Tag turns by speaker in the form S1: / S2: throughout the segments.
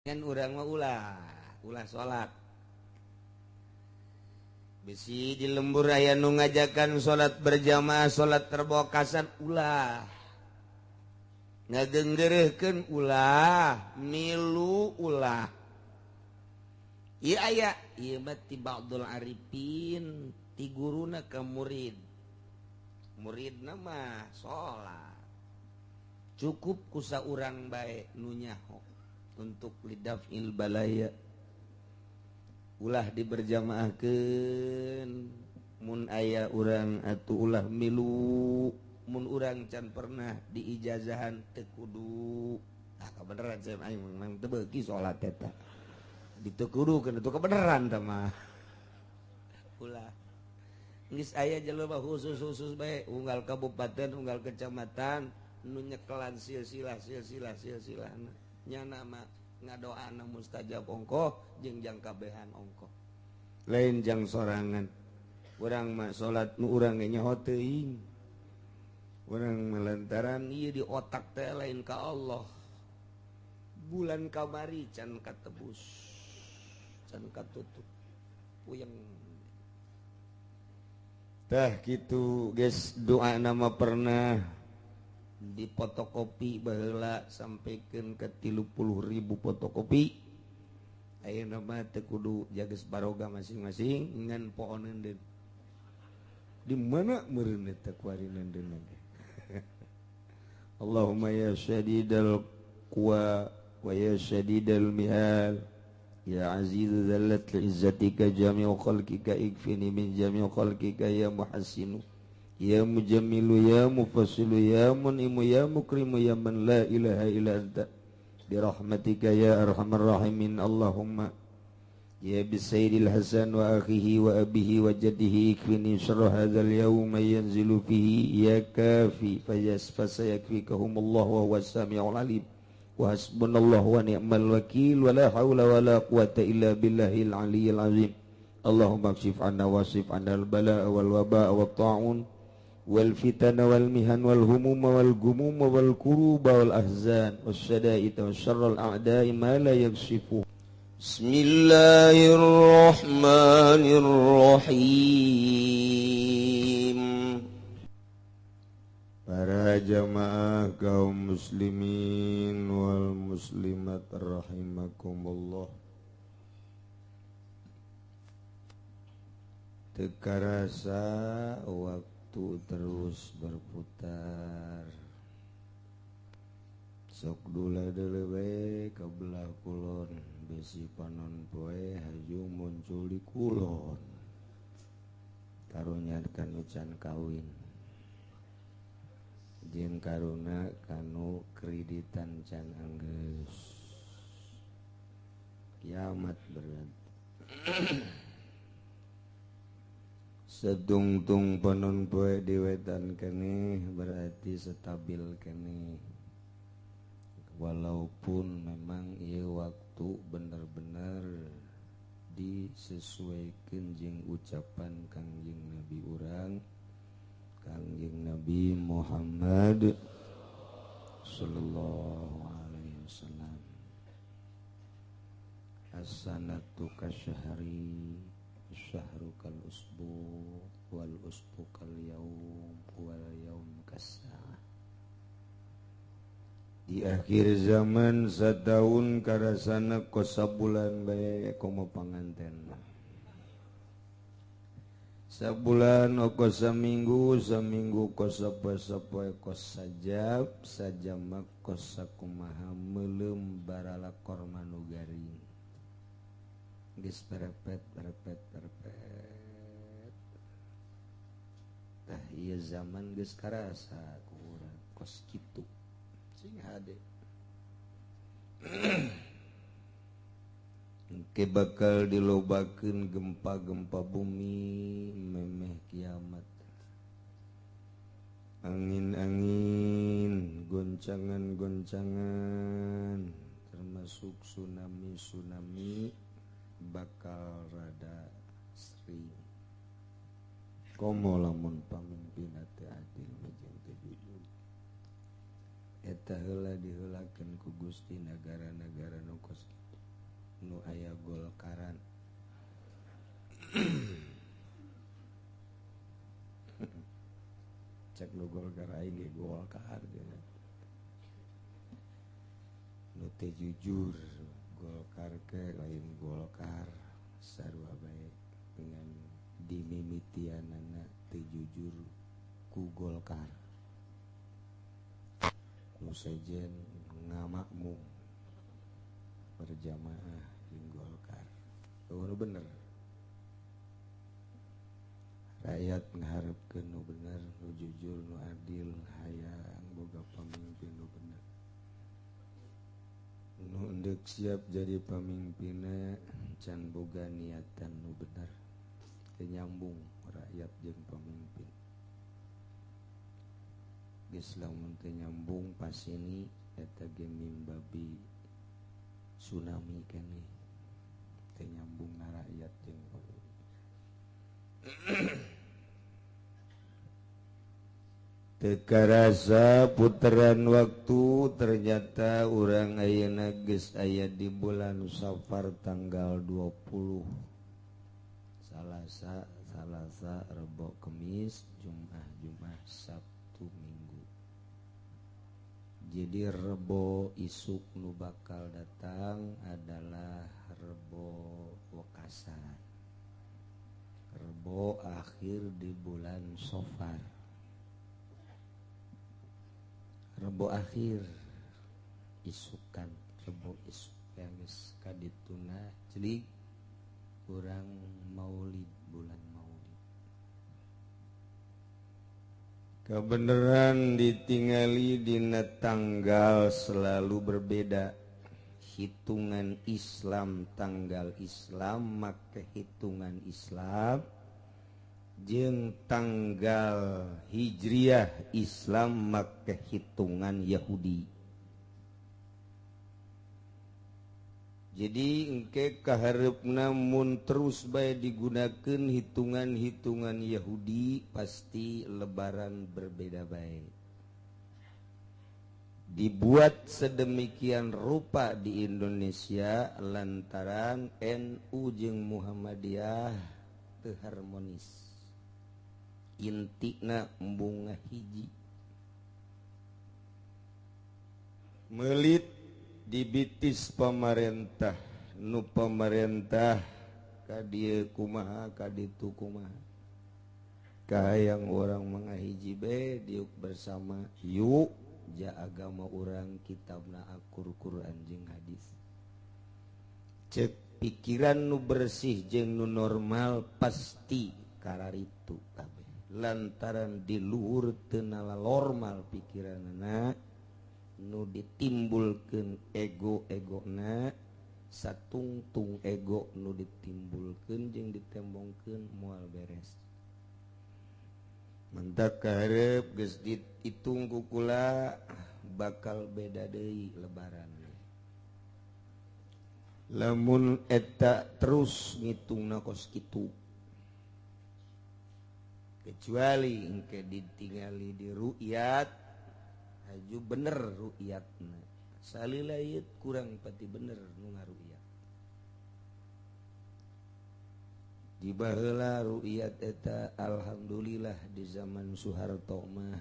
S1: Kan urang mah ulah ulah salat. Bisi di lembur aya nu ngajakan salat berjamaah, salat terbokasan, ulah ngagenggereuhkeun, ulah milu, ulah. Ieu aya ieu mah ti ba'dul arifin, ti guruna ka murid. Muridna mah salat cukup ku saurang bae nu nyaho untuk lidafil balaya. Ulah diberjamaahkeun, mun aya urang atuh ulah milu, mun urang can pernah diijazahan teu kudu. Ah, kebeneran saya aing memang teu beuki salat eta. Diteu kudu keun itu kebeneran tah mah. Ulah. Geus aya jelema khusus-khusus bae unggal kabupaten, unggal kecamatan nu nyekelan silsilah silsilah silsilahna. Nyana mah ngadoana mustajab ongkoh jeung jang kabehan ongkoh. Lain jang sorangan. Urang mah salat nu urang ge nyaho teuing. Urang melantaran ieu di otak teh lain ka Allah. Bulan kamari can katebus, can katutup. Puyeng. Tah kitu geus doa nama pernah di fotokopi baheula sampaikan ke 30.000 fotokopi. Ayeuna mah teu kudu jages baroga masing-masing ngan pohoneun deun. Di mana meureun eta kuari deun. Allahumma ya syadidal quwa wa ya syadidal mihal ya aziz zallat li izzatika jami'u khalqika ikfini min jami'u khalqika ya muhassinu ya mujammilu ya mufassilu ya mun'imu ya mukrimu ya man la ilaha illa anta bi rahmatika ya arhamar rahimin. Allahumma ya bisayyidil hasan wa akhihi wa abihi wa jaddihi ikfini syarra hadzal yawma yanzilu fihi ya kafi fasayakfikahumullah wa huwas samiul alim wa hasbunallahu wa ni'mal wakil wa la haula wa la quwata illa billahil aliyyil azim. Allahumma kshif anna wasif anna al balaa wal wabaa wat ta'un wal fitana wal mihan wal humuma wal gumuma wal kuruba wal ahzan wasyada'id wasyarral a'da'i ma la yakshifu. Bismillahirrahmanirrahim. Para jamaah kaum muslimin wal muslimat rahimakumullah. Teu karasa waktu terus berputar. Sok dula deuleu bae ka belah kulon, besi panon poe haju muncul di kulon. Karunya kanu can kawin. Jeung karuna kanu kreditan can anggeus. Kiamat berat. Sedungtung panon poe di wetan keneh berarti stabil keneh. Walaupun memang ieu waktu bener-bener disesuaikan jeung ucapan Kangjeng Nabi urang, Kangjeng Nabi Muhammad sallallahu alaihi wasallam. As-sanatu kasyahri, syahru kal usbu, wal usbu kal yaum, wal yaum kas-saah. Di akhir zaman sataun karasana kos sabulan bae komo panganten. Sabulan oko saminggu, saminggu kos sapoe-sapoe kos sajab, sajam kos sakumaha meuleum baralakor manu garing. Geus perepet perepet perepet. Tah ieu zaman geus karasa ku urang kos kitu. Sing hade. Engke bakal dilobakeun gempa-gempa bumi memeh kiamat. Angin-angin, goncangan-goncangan, termasuk tsunami-tsunami bakal rada sering. Komo lamun pamimpin teu adil jeung teu jujur. Eta heula diheulakeun ku Gusti nagara-nagara nu kos kitu. kagolkaran. Cek nu Golkar aing ge Golkar nu teu jujur Golkar ke lain Golkar sarua bae dengan dimimitianana teu jujur ku Golkar nu sejen ngamakmum berjamaah jeung Golkar. Eueuh bener. Rakyat ngaharepkeun nu bener, nu jujur, nu adil, hayang boga pamimpin nu bener. Nu endek siap jadi pamimpinna can boga niatan nu bener. Teu nyambung rakyat jeung pamimpin. Geus lamun teu nyambung pasini eta ge mimbabi tsunami keneh. Teu nyambung na rakyat jeung pamimpin. Teu karasa puteran waktu ternyata urang ayeuna geus aya di bulan Safar tanggal 20 Salasa, Salasa, Rebo, Kemis, Jumat, Jumat, Sabtu, Minggu. Jadi Rebo isuk nu bakal datang adalah Rebo Wekasan, Rebo akhir di bulan Safar, Rebo akhir isukan, Rebo isuk yang geus kadituna celik urang maulid, bulan maulid. Kebenaran ditingali dina tanggal selalu berbeda. Hitungan Islam, tanggal Islam make hitungan Islam jeung tanggal Hijriah Islam make hitungan Yahudi. Jadi engke kahareupna mun terus bae digunakeun hitungan-hitungan Yahudi pasti lebaran berbeda bae. Dibuat sedemikian rupa di Indonesia lantaran NU jeung Muhammadiyah teu harmonis. Intina embung ngahiji. Melit dibitis pamarentah, nu pamarentah ka dieu kumaha ka ditu kumaha. Kahayang urang mangahiji bae diuk bersama yuk ja agama urang kitabna akur Quran jeung hadis. Cek pikiran nu bersih jeung nu normal pasti kararitu kabeh. Lantaran di luhur teu normal pikiranna nu ditimbulkeun ego-egona, satungtung ego nu ditimbulkeun jeung ditembongkeun moal beres. Mentak kaharep geus dihitung ku kula bakal beda deui lebaran. Lamun eta terus ngitungna kos kitu. Kecuali engke ditingali di ru'yat haju bener ru'yatna. Salila ieu kurang pati bener nu ngaru'yat. Di baheula ru'yat eta alhamdulillah di zaman Soeharto mah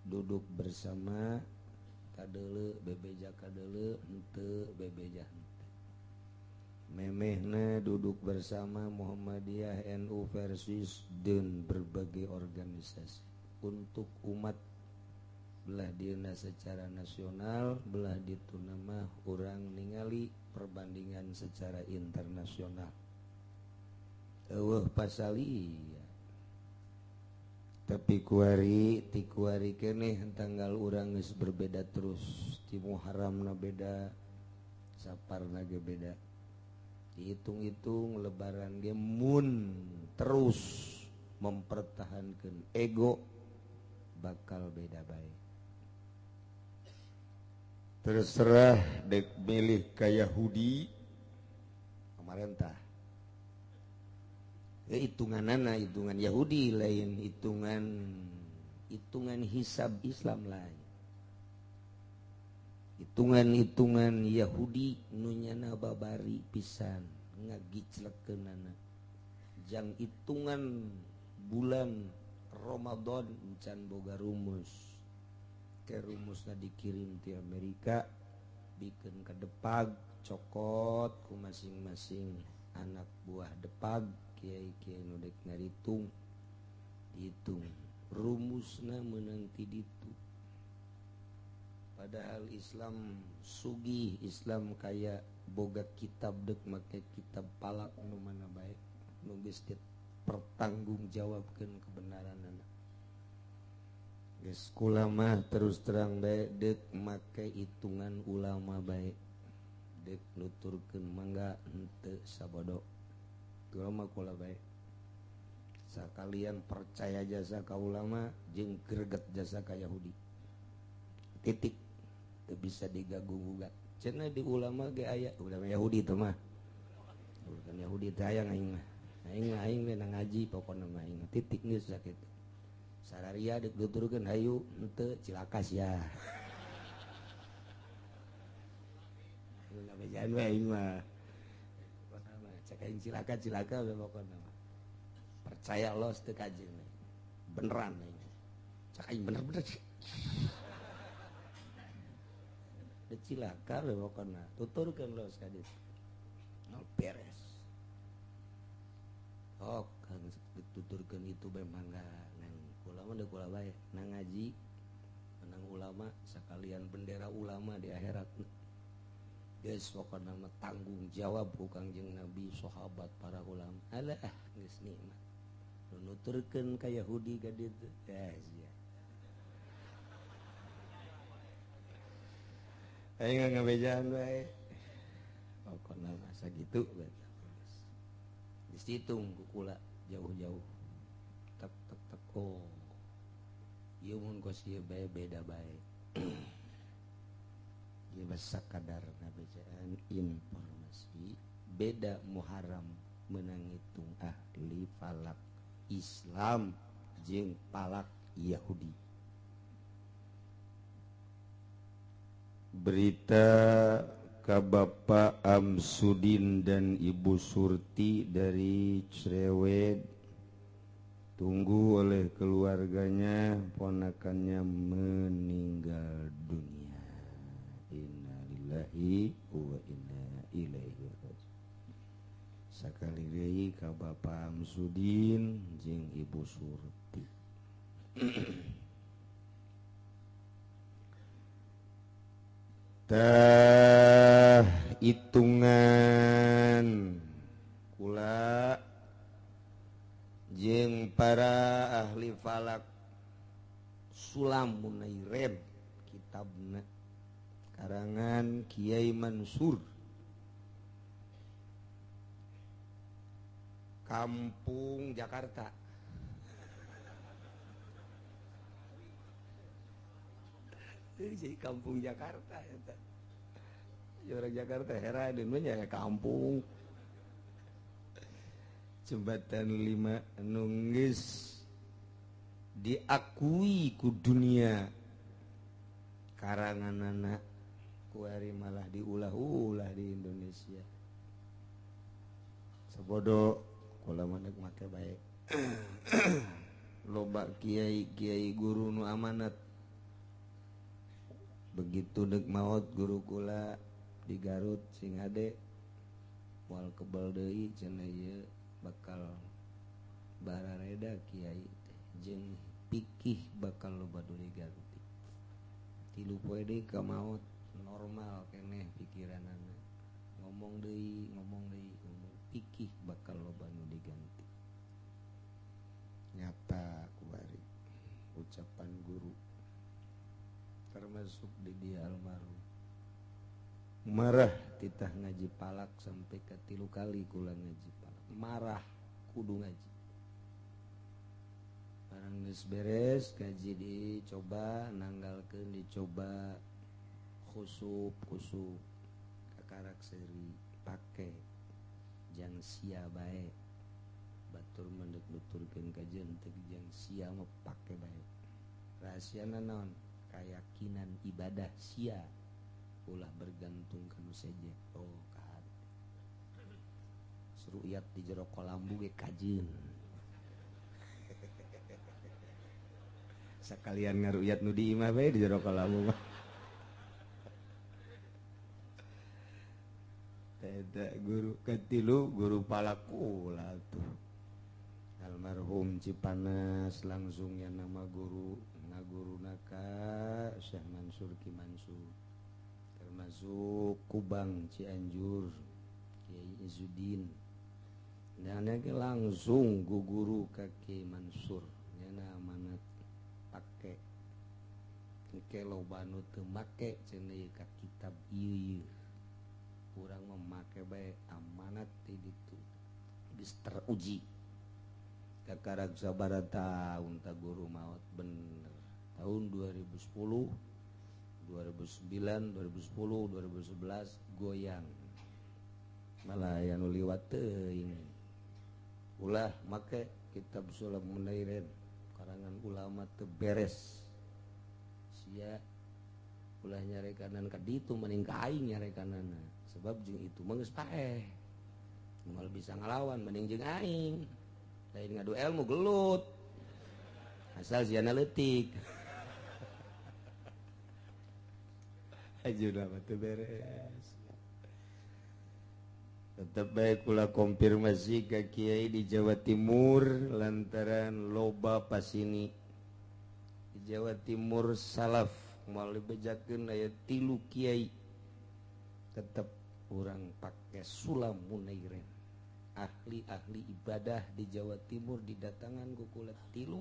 S1: duduk bersama kadeuleu bebeja kadeuleu henteu bebeja henteu. Memehna duduk bersama Muhammadiyah NU versus dan berbagai organisasi untuk umat belah dina secara nasional belah ditu nama urang ningali perbandingan secara internasional. Eueuh pasali tapi kuari ti kuari keneh tanggal urang geus berbeda terus ti Muharramna beda Saparna ge beda dihitung-hitung lebaran ge mun terus mempertahankan ego bakal beda bae. Terserah dek milih ka Yahudi pemerintah. Hitunganana hitungan Yahudi lain hitungan hitungan hisab Islam lain. Hitungan-hitungan Yahudi nu nyana babari pisan ngagiclekeunana jang hitungan bulan Ramadan encan boga rumus. Ke rumusna dikirim ti Amerika bikin ke Depag cokot ku masing-masing anak buah Depag kiai-kiai nu dek ngaritung dihitung rumusna meunang ti ditu. Padahal Islam sugih, Islam kaya boga kitab dek make kitab palak nu mana bae nu geus dipertanggungjawabkeun kebenaranana. Geus kula mah terus terang bae dek make hitungan ulama bae dek nuturkeun mangga henteu sabodo. Kula mah kula bae sakalian percaya jasa ka ulama jeung greget jasa ka Yahudi. Titik. Teu bisa digagu-gugat. Cenah di ulama ge aya ulama Yahudi teh mah. Bukan Yahudi teh aya aing mah. Aing mah aing we ngaji pokona mah aing titik geus sakitu. Sararia deuk nuturkeun hayu henteu cilaka sia. Ulama jan we aing mah. Pokona mah cek aing cilaka-cilaka we pokona mah. Percaya los teu kajeun. Beneran aing. Cek aing bener-bener. Cilaka we pokona tuturkeun los ka ditu. Nol beres. Oh, kan dituturkeun itu bae mangga nang kula mah deuk kula bae nang ngaji menang ulama sakalian bendera ulama di akhirat. Geus pokona mah tanggung jawab ku Kangjeng Nabi sahabat para ulama. Alah geus nikmat. Nu nuturkeun ka Yahudi ka ditu. Ya sia. Aing ngabejaan bae. Pokona mah sakitu bae. Geus dihitung ku kula jauh-jauh. Tek tek tek oh. Ieu mun kos ieu bae beda bae. Ieu mah sakadar ngabejaan informasi beda Muharram meunang ngitung ahli falak Islam jeung falak Yahudi. Berita ka Bapak Amsudin dan Ibu Surti dari Cerewet, tunggu oleh keluarganya, ponakannya meninggal dunia. Innalillahi wa inna ilaihi raji'un. Sakali deui ka Bapak Amsudin jeung Ibu Surti. Tah hitungan kula jeung para ahli falak Sulam Munaireb kitabna karangan Kiai Mansur Kampung Jakarta. Jadi kampung Jakarta eta. Orang Jakarta heran ya kampung. Jembatan 5 nunggis diakui ku dunia. Karanganana kuari malah diulah-ulah di Indonesia. Sabodo kula mah deuk make bae. Loba kiai-kiai guru nu amanat. Begitu dek maot guru kula di Garut sing hade moal kebal deui cenah ieu bakal barareda kiai teh jeung pikih bakal loba deui Garut. 3 poe deui ka maot normal keneh pikiranana. Ngomong deui ngomong pikih bakal loba nu diganti. Nyata kuari ucapan guru termasuk di dia almarhum marah titah ngaji palak sampai ke 3 kali kula ngaji palak marah kudu ngaji barang geus beres ngaji dicoba nanggalkeun dicoba khusup khusup kakarak seuri pake jang sia bae batur mendek nuturkeun kajeun teu jang sia mah pake bae rahasiana naon keyakinan ibadah sia Ulah bergantung kanu seje. Oh kahade. Seruyat di jero kolambu ge kajeun. Sakalian ngaruyat nu di imah bae di jero kolambu mah. Eta guru katilu guru palakula tuh. Almarhum Cipanas langsungnya nama guru ngaguruna ka Syekh Mansur Ki Mansur. Termasuk Kubang Cianjur Kiai Izzuddin. Dan langsung ku guru ka Ki Mansur nyana amanat pake engke loba nu teu make cenah ka kitab ieu ieu. Urang mah make bae amanat ti ditu geus teruji. Kakarak sabaraha taun ta guru maot bener. Tahun 2010, 2009, 2010, 2011 goyang. Malah aya nu liwat teuing. Ulah make kitab Sulam Munairin karangan ulama teu beres. Sia ulah nyarekanan ka ditu mending ka aing nyarekanana. Sebab jeung itu mah geus paeh. Moal bisa ngalawan mending jeung aing. Lain ngadu ilmu gelut. Asal siana leutik. Ajuna mah teu beres. Tetep bae kula konfirmasi ka kiai di Jawa Timur lantaran loba pasini. Di Jawa Timur salaf moal dibejakeun aya 3 kiai. Tetep urang pake Sulam Munairin. Ahli-ahli ibadah di Jawa Timur didatangan ku kula 3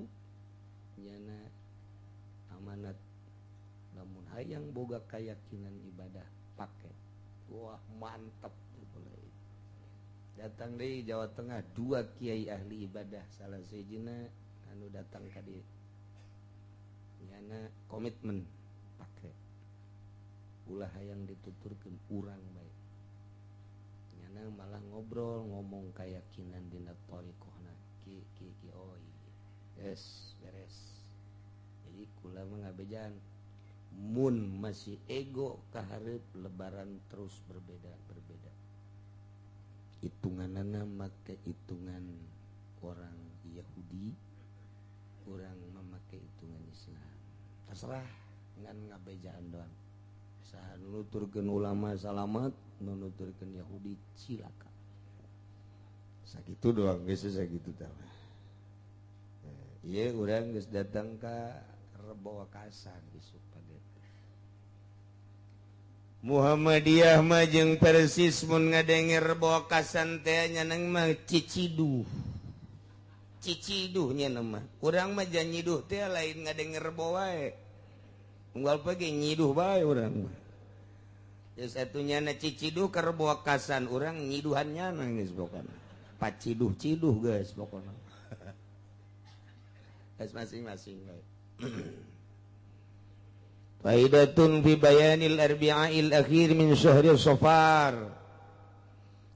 S1: nyana amanat lamun hayang boga keyakinan ibadah pake. Wah mantep. Datang di Jawa Tengah 2 kiai ahli ibadah, salah sejina anu datang ka dieu nyana komitmen pake. Ulah hayang dituturkeun urang bae. Nyana malah ngobrol ngomong keyakinan dina thariqahna ki ki ki oh iya. Yes, beres. Jadi kula mah ngabejan mun masih ego kahareup lebaran terus berbeda-berbeda. Hitunganana make hitungan orang Yahudi, orang memakai hitungan Islam. Terserah ngan ngabejaan doang. Saha nuturkeun ulama salamet, nuturkeun Yahudi cilaka. Sakitu doang geus sakitu tah. Ieu urang geus datang ka Rebo Wakasan isuk pagi. Muhammadiyah mah jeung Persis mun ngadenge Rebo Wakasan teh nyaneng mah ciciduh. Ciciduh nya mah. Urang mah janyiduh teh lain ngadenge Rebo wae. Unggal pagi nyiduh bae urang mah. Ya satunya na ciciduh ka Rebo Wakasan urang nyiduhan nyana geus pokona. Paciduh-ciduh geus pokona. Geus masing-masing bae. Faidatun fi bayanil arbi'il akhir min syahri Safar.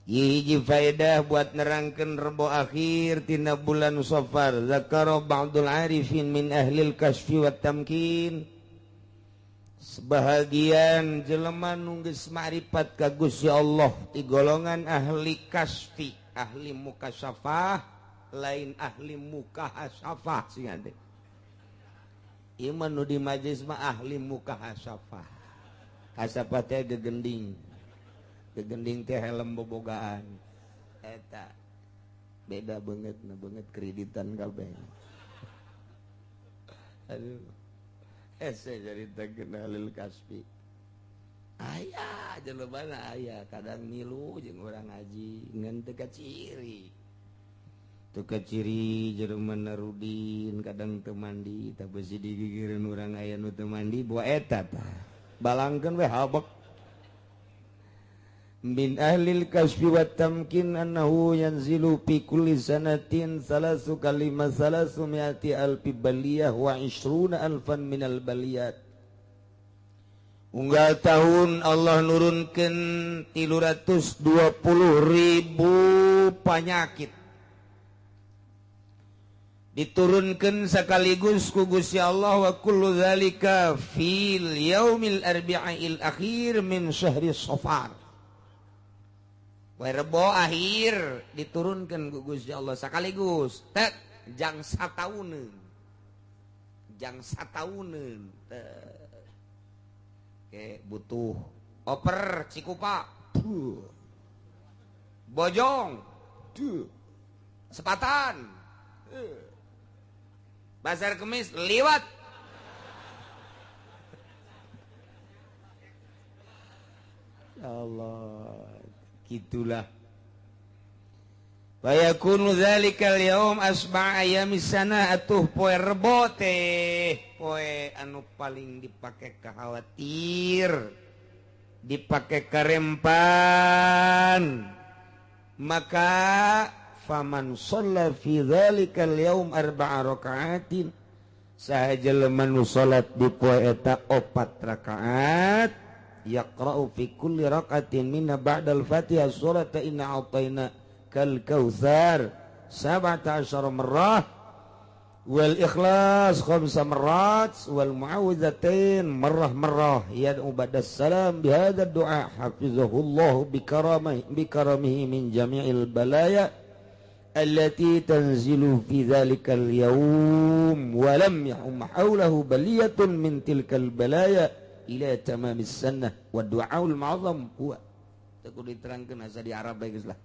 S1: Hiji faedah buat nerangkeun rebo akhir tina bulan Safar. Zakara ba'dul arifin min ahlil kasfi wat tamkin. Sebahagian jelema nu geus ma'rifat ka Gusti Allah ti golongan ahli kasfi, ahli mukasyafah, lain ahli mukahasafah sing ade. Iman nu di majlis mah ahli mukahasafah. Kasafah teh gegending. Gegending teh helm bobogaan. Eta beda banget na banget kreditan kabeh. Aduh. Hese carita kenalil kasbi. Aya jelema aya kadang milu jeung urang ngaji ngan teu kaciri. Teu kaciri jelema Narudin kadang teu mandi tah besi digigireun urang aya nu teu mandi bawa eta tah. Balangkeun we habek. Min ahlil kasbi wat tamkin annahu yanzilu fi kulli sanatin salasu kalima salasu mi'ati alfi baliyah wa 20 alfan minal baliyat. Unggal tahun Allah nurunkeun 320.000 panyakit. Diturunkan sekaligus ku Gusti Allah wa kullu dzalika fil yaumil arbi'il akhir min syahri Safar. Poe Rebo akhir diturunkan ku Gusti Allah sekaligus tek jang satauneun. Jang satauneun. Oke, butuh oper Cikupa. Duh. Bojong. Duh. Sepatan. Pasar Kemis liwat. Ya Allah, gitulah. Wa yakunu dzalikal yaum asba' ayamis sana atuh poe Rebo teh poe anu paling dipake khawatir, dipake karempan. Maka faman shalla fi dzalikal yaum arba'a raka'atin, saha jelema nu salat di poe eta 4 rakaat, yaqra'u fi kulli raka'atin minna ba'dal Fatihah surata inna a'tayna kal kautsar 17 marrah wal ikhlas 5 marrat wal mu'awwidzatain marrah marrah yad'u ba'das salam bihadza du'a hafizahullahu bikaramihi min jami'il balaya allati tanzilu fi dzalikal yaum wa lam yahum hawlahu baliyatun min tilkal balaya ila tamamis sanah wa du'aul ma'azam huwa. Teu kudu diterangkeun asa di Arab bae geus lah.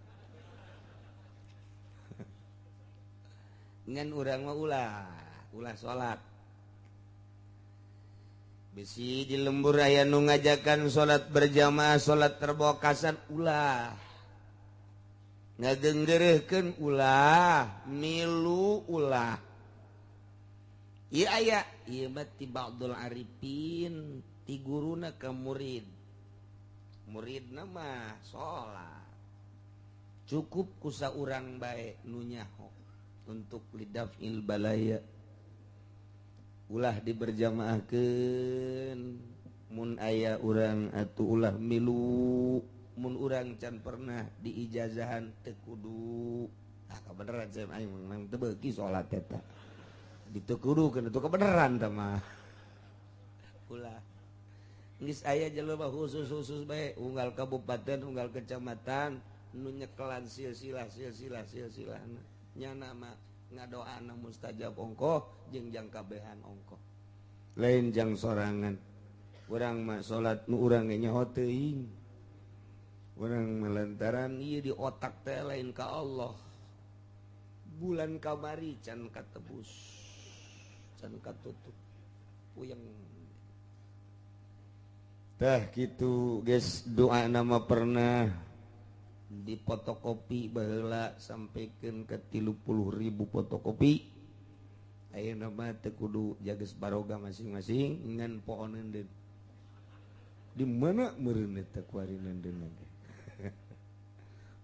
S1: Ngan urang mah ulah salat. Bisi di lembur aya nu ngajakan salat berjamaah, salat terbokasan ulah. Ngadengereuhkeun ulah, milu ulah. Ieu aya, ieu mah ti ba'dul arifin, ti guruna ka murid. Muridna mah salat. Cukup ku saurang bae nu nyaho untuk lidafil balaya. Ulah diberjamaahkeun, mun aya urang atuh ulah milu, mun urang can pernah diijazahan teu kudu. Ah kabeneran saya aing memang teu beuki salat eta. Diteu kudu keun atuh kabeneran tah mah. Ulah. Geus aya jelema khusus-khusus bae unggal kabupaten, unggal kecamatan nu nyekelan silsilah silsilah silsilahna. Nyana mah ngadoana mustajab ongkoh jeung jang kabehan ongkoh. Lain jang sorangan. Urang mah salat nu urang ge nyaho teuing. Urang melantaran ieu di otak teh lain ka Allah. Bulan kamari can katebus, can katutup. Puyeng. Tah kitu geus doa nama pernah di fotokopi baheula sampaikan ke 30.000 fotokopi. Ayeuna mah teu kudu jages baroga masing-masing ngan pohoneun deun. Di mana meureun eta kuarinan deun teh.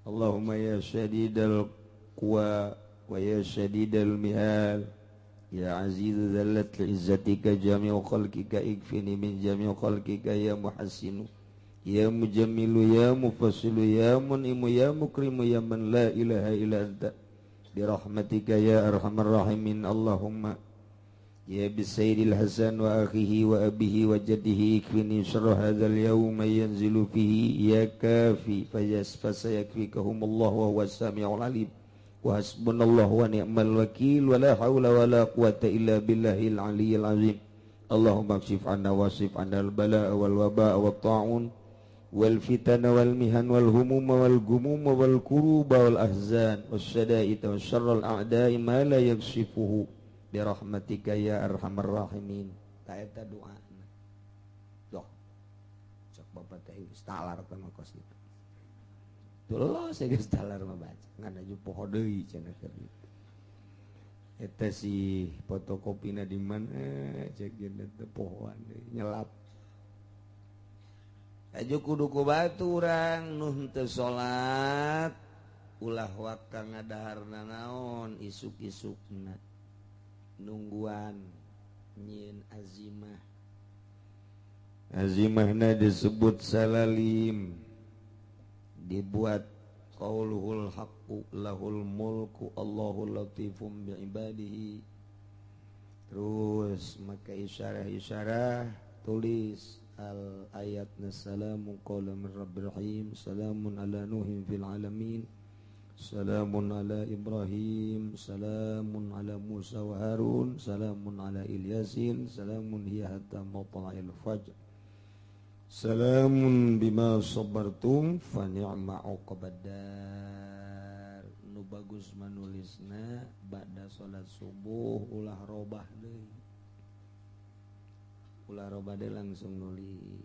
S1: Allahumma ya syadidal quwa wa ya syadidal mihal ya aziz zallat izzatika jami'u khalqika ikfini min jami'u khalqika ya muhassinu ya mujammilu ya mufassilu ya mun'imu ya mukrimu ya man la ilaha illa anta birahmatika ya arhamar rahimin. Allahumma ya bisayyidil hasan wa akhihi wa abihi wa jaddihi ikfini syarra hadzal yauma yanzilu fihi ya kafi fasayakfikahumullahu wa huwas samiul alim wa hasbunallahu wa ni'mal wakil wa la haula wa la quwata illa billahil aliyyil azim. Allahumma kshif anna wasif anna al balaa wal wabaa wat ta'un wal fitana wal mihan wal humuma wal gumuma wal kuruba wal ahzan wasyada'id wasyarral a'da'i ma la yakshifuhu bi rahmatika ya arhamar rahimin. Ta eta doana. Doh. Cok bapak teh geus talar teh mah kos kitu. Tuh saya geus talar mah baca. Ngan aju poho deui cenah keur ditu. Eta si fotokopina di mana cek geuna teh pohoan deui nyelap. Aju kudu ku batu urang nu henteu salat ulah waka ngadaharna naon isuk-isukna nungguan nyieun azimah. Azimahna disebut salalim, dibuat Qauluhul haqqu lahul mulku Allahu latifum bi ibadihi. Terus maka isyarah-isyarah tulis al ayat salamu qawlan min rabbir rahim, salamun ala nuhin fil alamin, salamun ala Ibrahim, salamun ala Musa wa Harun, salamun ala Ilyasin, salamun hiya hatta matla'il fajr, salamun bima sabartum fa ni'ma uqbaddar. Nu bagus manulisna ba'da salat subuh ulah robah deui. Ulah robah deui langsung nulis.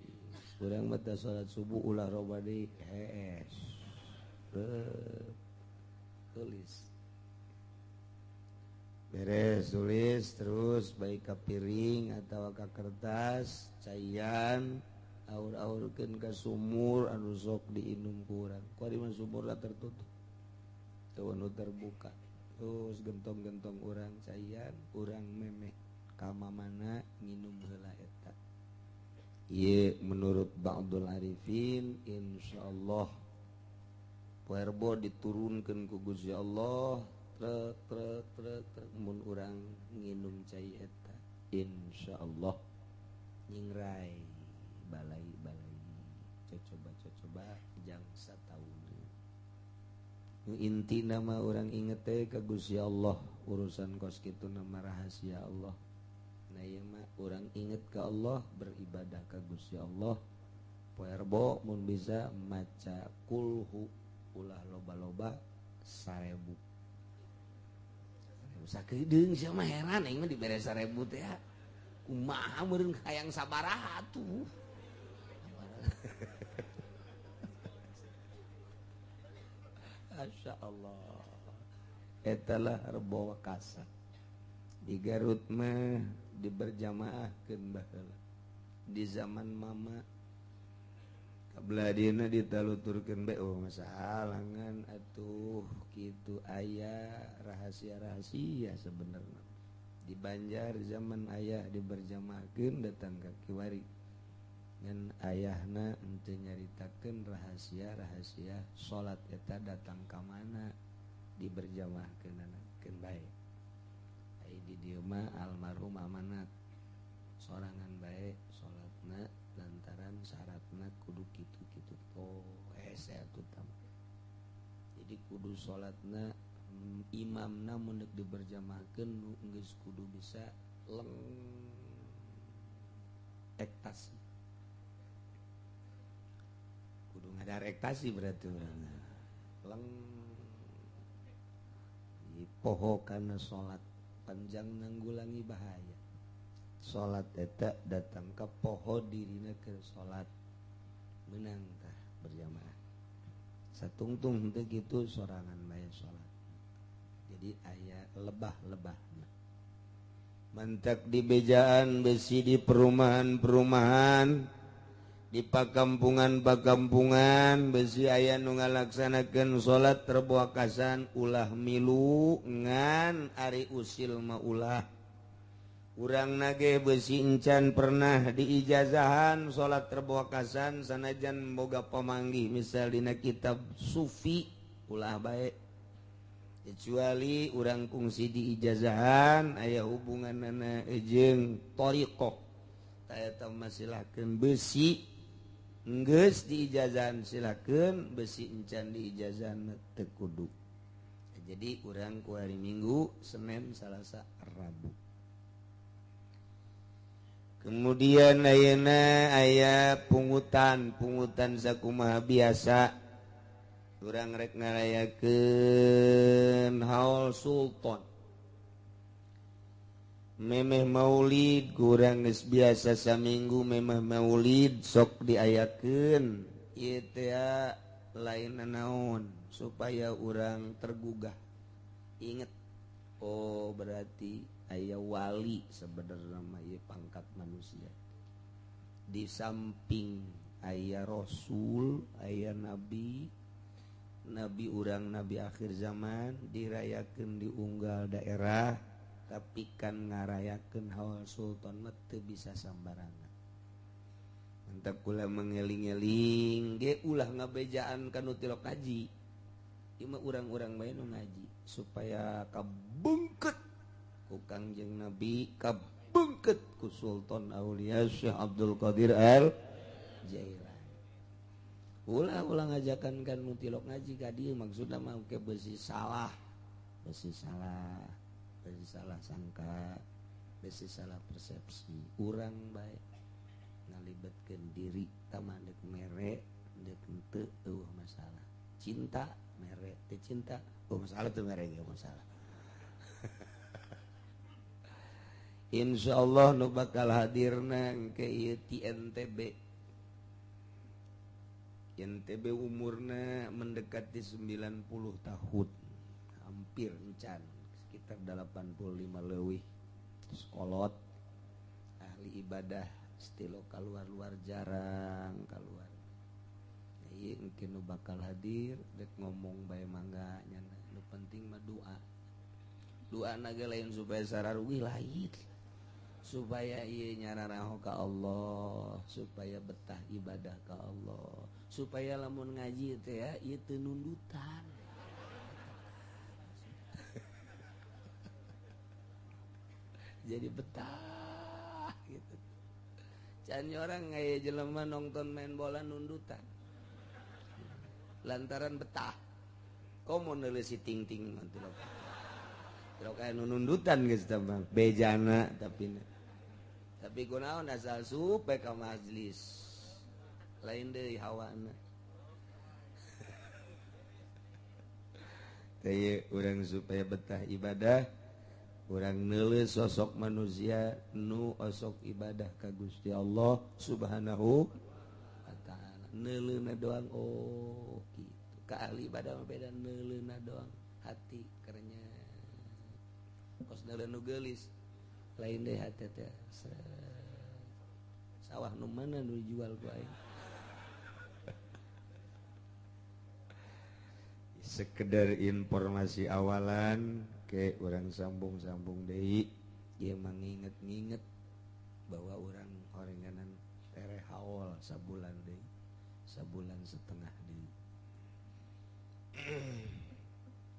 S1: Urang ba'da salat subuh ulah robah deui hees. Tulis. Beres tulis terus baik ka piring atawa ka kertas caian aur-aurkeun ka sumur anu sok diinum ku urang. Ku ari mah sumurna tertutup. Teu anu terbuka. Terus gentong-gentong urang caian, urang memeh ka mamana nginum heula eta. Ieu menurut Ba'dul Arifin insyaallah poe Rebo diturunkeun ku Gusti Allah trek trek trek trek mun urang nginum cai eta insyaallah nyingrai balai-balai cocoba-cocoba jang sataun. Inti nama orang inget teh ka Gusti Allah, urusan kos kitu nama rahasia Allah. Nah ieu mah urang inget ka Allah, beribadah ka Gusti Allah. Poe Rebo mun bisa maca kulhu ulah loba-loba 1000. Sakedeung sia mah heran aing mah dibere 1000 teh. Kumaha meureun hayang sabaraha atuh. Masya Allah. Etalah Rebo Wakasa. Di Garut mah diberjamaahkeun baheula. Di zaman mama kabeladina ditaluturkeun bae oh masahalangan atuh kitu aya rahasia-rahasia sebenarnya. Di Banjar zaman ayah diberjamaahkeun datang ka kiwari. Ngan ayahna henteu nyaritakeun rahasia-rahasia salat eta datang ka mana diberjamaahkeunana keun bae. Ai di dieu mah almarhum amanat sorangan bae salatna lantaran syaratna kudu kitu-kitu oh hese atuh tah. Jadi kudu salatna imamna mun deuk diberjamaahkeun nu geus kudu bisa leng ektasi. Kudu ngadar ektasi berarti urang. Leng poho kana salat panjang nanggulangi bahaya. Salat eta datang ka poho dirina keur salat meunang tah berjamaah. Satungtung henteu kitu sorangan bae salat. Jadi aya lebah-lebahna. Mantak di bejaan besi di perumahan-perumahan, di pakampungan-pakampungan besi aya nu ngalaksanakeun salat Rebo Wakasan ulah milu ngan ari usil mah ulah. Urang nage besi encan pernah diijazahan salat Rebo Wakasan sanajan boga pamanggih misal dina kitab sufi ulah bae. Kecuali urang kungsi diijazahan aya hubunganana jeung thariqah. Ta eta mah silakeun besi geus diijazahan silakeun besi encan diijazahan teu kudu. Jadi urang ku hari Minggu, Senin, Salasa, Rabu. Kemudian ayeuna aya pungutan, pungutan sakumaha biasa. Urang rek ngarayakeun haul sultan. Memeh maulid kurang geus biasa saminggu memeh maulid sok diayakeun ieu teh lain naon supaya urang tergugah inget oh berarti aya wali sebenarnya mah ieu pangkat manusia di samping aya rasul aya nabi nabi urang nabi akhir zaman dirayakeun di unggal daerah tapi kan ngarayakeun haul sultan mah teu bisa sambarangan. Mantap kula mengeling-eling ge ulah ngabejaan ka nu tilok kaji. Ieu mah urang-urang bae nu ngaji supaya kabungket ku Kangjeng Nabi, kabungket ku Sultan Aulia Syekh Abdul Qadir Al Jailani. Ulah-ulah ngajakan kan nu tilok ngaji ka dieu maksudna mah ke besi salah. Besi salah, besi salah sangka, besi salah persepsi. Urang bae ngalibetkeun diri tama deuk mere deuk henteu eueuh masalah. Cinta mere teu cinta oh masalah teu mere ge masalah. Insyaallah nu bakal hadirna ke ieu ti NTB. NTB umurna mendekati 90 tahun. Hampir encan sekitar 85 leuwih. Sekolot ahli ibadah stilo keluar-luar jarang keluar. Ieu engke nu bakal hadir dek ngomong bae mangga nyana. Nu penting mah doa. Doa na ge lain supaya sararugi lain. Supaya ieu nyararaho ka Allah, supaya betah ibadah ka Allah, supaya lamun ngaji teh ya ieu teu nundutan. Jadi betah gitu. Can orang aya jelema nonton main bola nundutan. Lantaran betah. Komo neuleus si ting-ting nanti lo. Lo kayak nundutan geus tah bang. Bejana tapi tapi kunaon asal supe ka majelis. Lain deui hawana. Teh urang supaya betah ibadah, urang neuleus sosok manusia nu osok ibadah ka Gusti Allah Subhanahu wa taala. Neuleuna doang oh gitu. Ka ahli ibadah mah beda neuleuna doang hati kerenya. Kos neuleun nu geulis lain deui hati teh. Sawah nu mana nu dijual ku aing. Sekedar informasi awalan ke urang sambung-sambung deui ieu manginget-nginget bahwa urang horenganan tereh haul sabulan deui, sabulan setengah deui.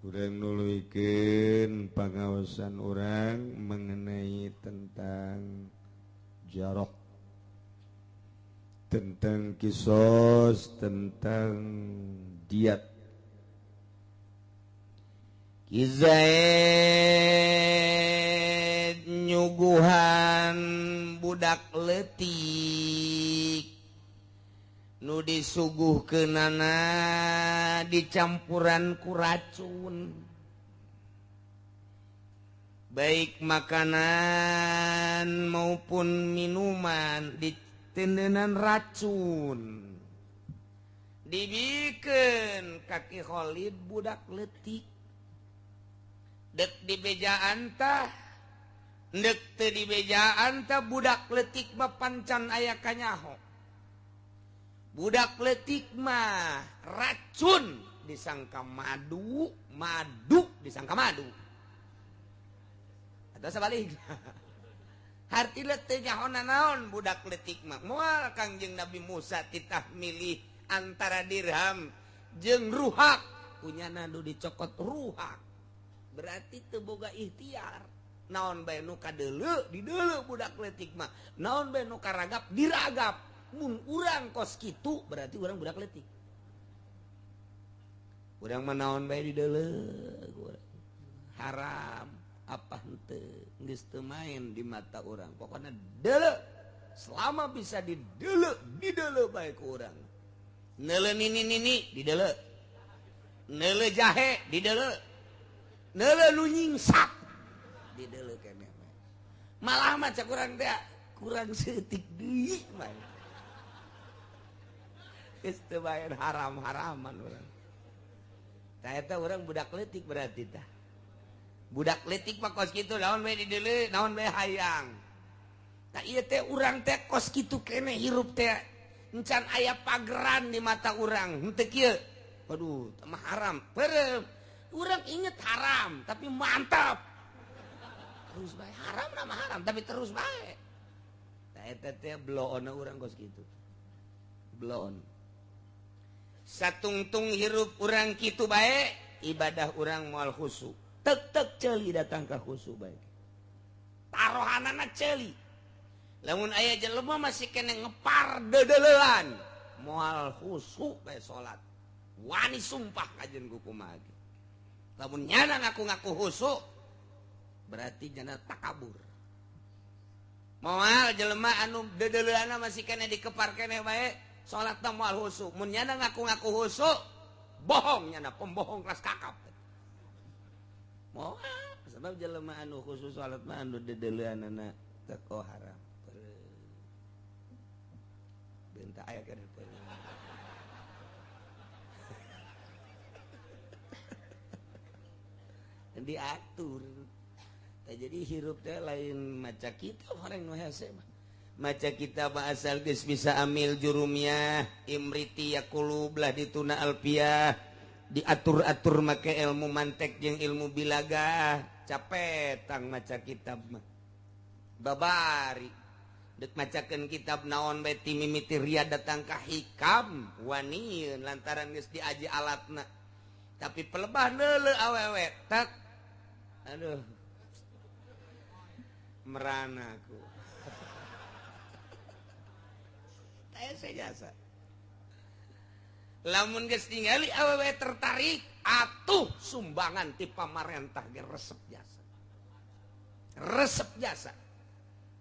S1: Urang nuluykeun pangaosan urang mengenai tentang jarok, tentang kisos, tentang diat. Ki Zaid nyuguhan budak leutik nu disuguhkeunana dicampuran ku racun, baik makanan maupun minuman ditendenan racun, dibikeun ka Ki Khalid budak leutik. Dek dibejaan tah, dek teu dibejaan tah budak leutik mah pancan aya kanyaho. Budak leutik mah racun disangka madu, madu disangka madu. Atau sebaliknya. Hartina teu nyaho nanaon budak leutik mah. Moal Kangjeng Nabi Musa titah milih antara dirham jeung ruhak, kunyana nu dicokot ruhak. Berarti teu boga ikhtiar. Naon bae nu kadeuleu dideuleu budak leutik mah. Naon bae nu karagap diragap. Mun urang kos kitu berarti urang budak leutik. Urang mah naon bae dideuleu. Haram apa henteu geus teu main di mata urang. Pokona deuleu. Selama bisa dideuleu, dideuleu bae ku urang. Neuleu nini-nini dideuleu. Neuleu jahe dideuleu. Neuleu nu nyingsat dideuleu keneh. Malah mah cek urang teh kurang seutik deui mah. Geus teu bae haram-haraman urang. Tah eta urang budak leutik berarti tah. Budak leutik mah kos kitu naon bae dideuleu, naon bae hayang. Tah ieu teh urang teh kos kitu keneh hirup teh. Encan aya pageran di mata urang, henteu kieu. Waduh, mah haram. Peureum. Urang inget haram, tapi mantap. Terus bae haram nama haram, tapi terus bae. Tah eta teh bloona urang kos kitu. Bloon. Satungtung hirup urang kitu bae, ibadah urang moal khusyuk. Tek-tek ceuli datang ka khusyuk bae. Tarohanana ceuli. Lamun aya jelema masih kene ngepar dedelean, moal khusyuk bae salat. Wani sumpah kajen ku kumaha ge. Lamun nyana ngaku-ngaku khusyuk berarti nyana takabur. Moal jelema anu dedeleanna masih kene dikepar kene bae salatna moal khusyuk. Mun nyana ngaku-ngaku khusyuk, bohong nyana, pembohong kelas kakap. Moal sebab jelema anu khusus salat mah anu dedeleanana teko haram. Bentak aya keneh diatur. Jadi hirup teh lain maca kitab orang nu hese mah. Maca kitab asal geus bisa amil jurumiyah, imriti yaqulub lah dituna alfiah, diatur-atur make ilmu mantek jeung ilmu bilaga, capek tang maca kitab mah. Babari dek macakeun kitab naon bae ti mimiti riyad datang ka hikam waniun lantaran geus diaji alatna. Tapi pelebah neuleuh awewe tak aduh merana aku. Teh jasa. Lamun geus ningali awewe tertarik atuh sumbangan ti pamarentah ge resep jasa. Resep jasa.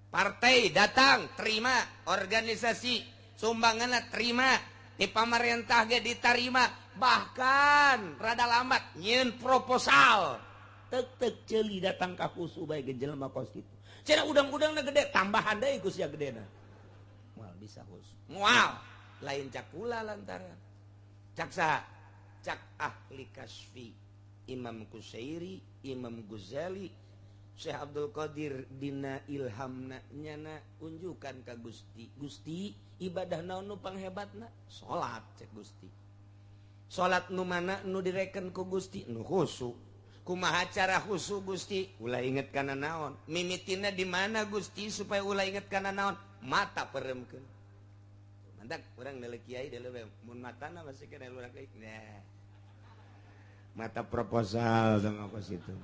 S1: Partai datang terima, organisasi sumbanganna terima, ti pamarentah ge ditarima, bahkan rada lambat nyieun proposal. Tek-tek ceuli datang ka khusu bae ge jelema kos kitu. Cenah udang-udangna gede, tambahan deui ku sia gedena. Moal bisa khusu. Moal lain cakula lantaran. Cak saha? Cak ahli kasfi, Imam Kusairi, Imam Ghazali, Syekh Abdul Qadir dina ilhamna nyana unjukan ka Gusti. Gusti, ibadah naon nu panghebatna? Salat cek Gusti. Salat nu mana nu direken ku Gusti? Nu khusyuk. Kumaha cara khusyuk Gusti? Ulah inget kana naon? Mimitina di mana Gusti supaya ulah inget kana naon? Mata peremkeun. Mantak urang deuleu kiai deuleu bae mun matana masih kena lurah deui. Nah. Mata proposal sama kos itu.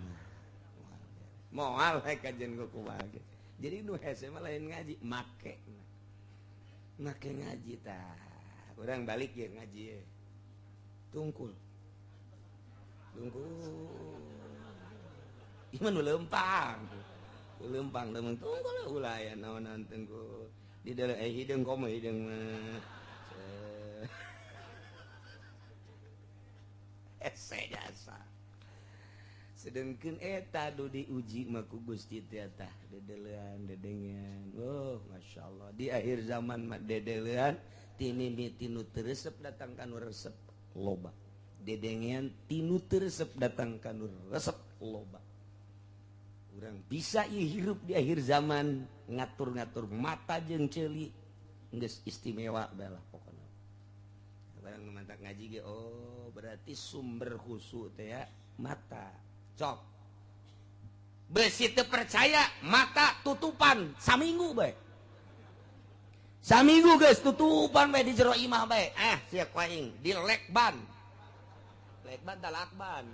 S1: Moal we kajen ku kumaha ge. Jadi nu hese mah lain ngaji, make. Make ngaji tah. Urang balik ye ngaji ye. Tungkul. Tungkul. Ieu mah nu leumpang. Nu leumpang leumpang tungkul ulah aya naon-naon tungkul. Di dalam hideung komo hideung mah. Hese jasa. Sedengkeun eta du diuji mah ku Gusti teh tah dedelean dedengean. Oh, masyaallah di akhir zaman mah dedelean tinimiti nu teu resep datang ka nu resep loba. Dedengean tinu teu resep datang ka nu resep loba. Urang bisa ieu hirup di akhir zaman ngatur-ngatur mata jeung ceuli geus istimewa bae lah pokona. Barang mantak ngaji ge oh berarti sumber khusyuk teh ya mata. Cok. Besi teu percaya mata tutupan saminggu bae. Saminggu geus tutupan bae di jero imah bae. Ah sia ku aing di lekban. Lekban ta lakban.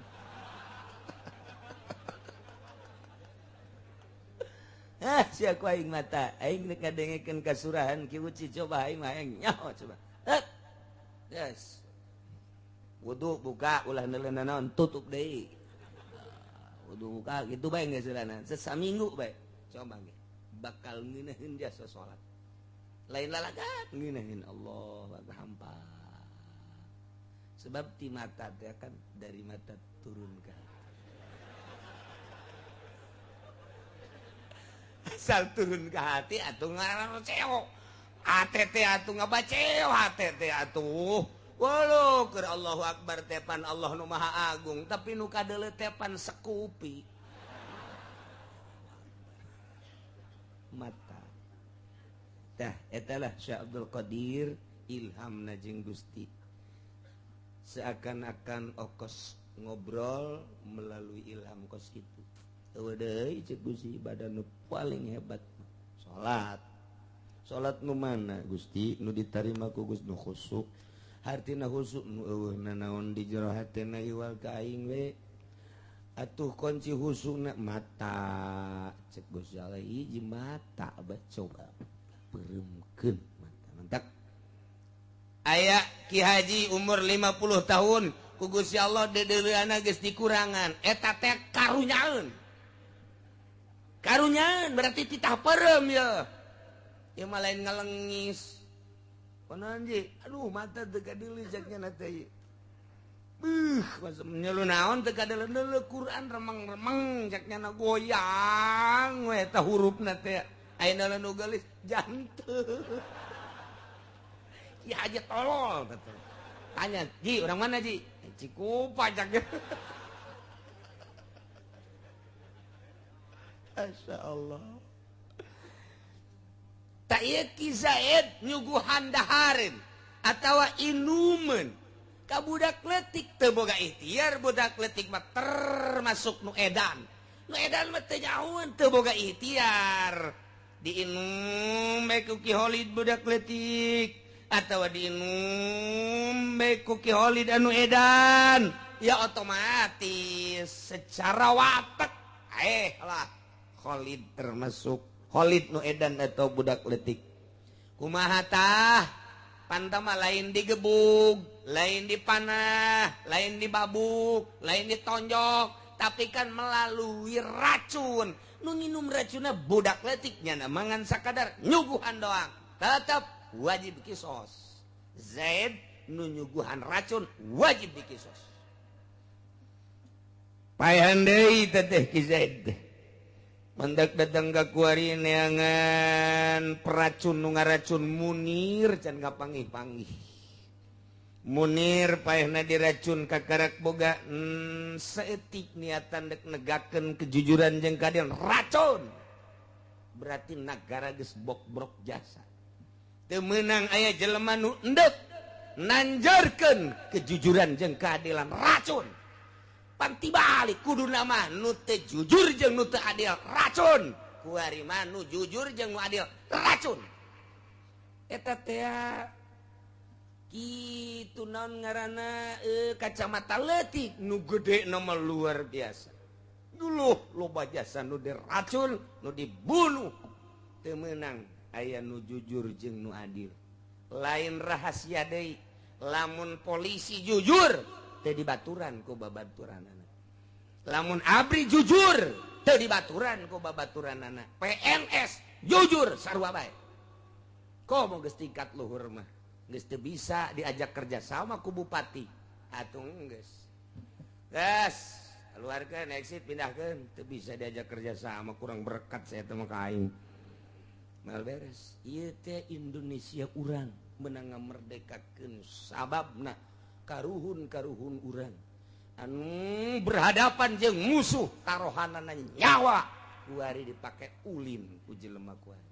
S1: Ah sia ku aing mata. Aing rek ngadengekeun kasurahan Ki Uci coba aing mah aing nyaho coba. Yes. Wudu buka ulah neuleun naon tutup deui. Wudu buka gitu bae geus heulana. Sesaminggu bae. Coba ge. Bakal ngeunaheun jasa salat. Lain lalagan ngeunaheun Allah hampa. Sebab ti mata teh kan dari mata turun ke hati. Asal turun ke hati atuh ngaran cewek. Hate teh atuh ngabaceo hate teh atuh. Walau keur Allahu Akbar tepan Allah nu Maha Agung, tapi nu kadeuleu tepan sekupi. Mata. Tah eta lah Syekh Abdul Qadir ilhamna jeung Gusti. Seakan-akan okos ngobrol melalui ilham kos kitu. Eueuh deui ceuk Gusti ibadah nu paling hebat salat. Salat nu mana Gusti nu ditarima ku Gusti nu khusyuk. Hartina husuk nu eueuh nanaon di jero hatena iwal ka aing we. Atuh kunci husukna mata cek Gusti Allah hiji mata abah coba peuremkeun mata mantak. Aya Ki Haji umur 50 tahun ku Gusti Allah deudeuleunana geus dikurangan eta teh karunyaeun. Karunyaeun berarti titah peureum ye. Ieu mah lain ngalengis. Konon ji, aduh mata teu kadeuleu ceknya na teh. Beuh, masa nyelu naon teu kadeuleu Quran remeng-remeng ceknya na goyang we eta hurufna teh. Ayeuna nu geulis jantung. Ki Haji tolol betul. Tanya, "Ji, orang mana, Ji?" Cikupa caknya. Masya Allah. Tak ieu Ki Zaid nyuguhan dahareun atawa inumeun ka budak leutik teu boga ikhtiar, budak leutik mah termasuk nu edan. Nu edan mah teu nyahoeun teu boga ikhtiar. Diinum bae ku Ki Kholid budak leutik atau diinum bae ku Ki Kholid anu edan, ya otomatis secara watak lah Kholid termasuk Kholid nu edan atau budak leutik. Kumaha tah? Pantama lain digebug, lain dipanah, lain dibabuk, lain ditonjok, tapi kan melalui racun. Nu nginum racunna budak leutiknya na mangan sakadar nyuguhan doang. Tetap wajib kisos. Zaid nu nyuguhan racun wajib dikisos. Paehan deui teteh Ki Zaid. Mendak datang ka kuari neangan peracun nu ngaracun Munir can kapanggih-panggih. Munir paehna diracun kakarak boga saeutik niatan dek negakeun kejujuran jeung keadilan racun. Berarti nagara geus bokbrok jasa. Teu meunang aya jelema nu endek nanjarkeun kejujuran jeung keadilan racun. Pan tibalik kuduna mah nu teu jujur jeung nu teu adil racun. Kuari mah nu jujur jeung nu adil racun. Eta teh kitu naon ngaranna kacamata leutik nu gede nama luar biasa. Dulu loba jasa nu diracun, nu dibunuh. Teu meunang aya nu jujur jeung nu adil. Lain rahasia deui, lamun polisi jujur teu dibaturan ku babaturanana. Lamun ABRI jujur teu dibaturan ku babaturanana. PNS jujur sarua bae. Komo geus tingkat luhur mah geus teu bisa diajak kerja sama ku bupati. Atuh geus. Geus, keluarkeun exit pindahkeun, teu bisa diajak kerja sama kurang berkat saya teh mah ka aing. Mal beres. Ieu teh Indonesia urang menang ngamerdekakeun sababna karuhun-karuhun urang anu berhadapan jeung musuh tarohanana nyawa kuari dipake ulin ku jelema kuari.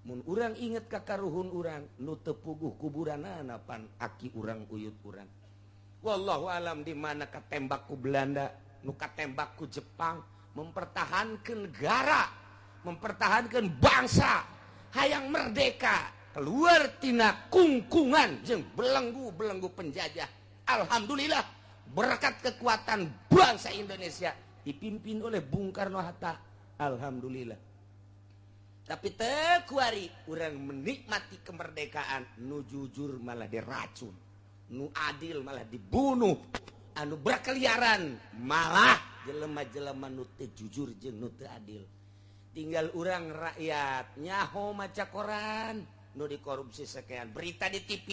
S1: Mun urang inget ka karuhun urang nu teu puguh kuburanana pan aki urang uyut urang. Wallahu alam di mana katembak ku Belanda, nu katembak ku Jepang mempertahankan negara, mempertahankan bangsa hayang merdeka keluar tina kungkungan jeung belenggu-belenggu penjajah. Alhamdulillah berkat kekuatan bangsa Indonesia dipimpin oleh Bung Karno Hatta. Alhamdulillah. Tapi teu kuari urang menikmati kemerdekaan nu jujur malah diracun, nu adil malah dibunuh, anu berkeliaran malah jelema-jelema nu teu jujur jeung nu teu adil. Tinggal urang rakyat nyaho maca koran nu dikorupsi sekian, berita di TV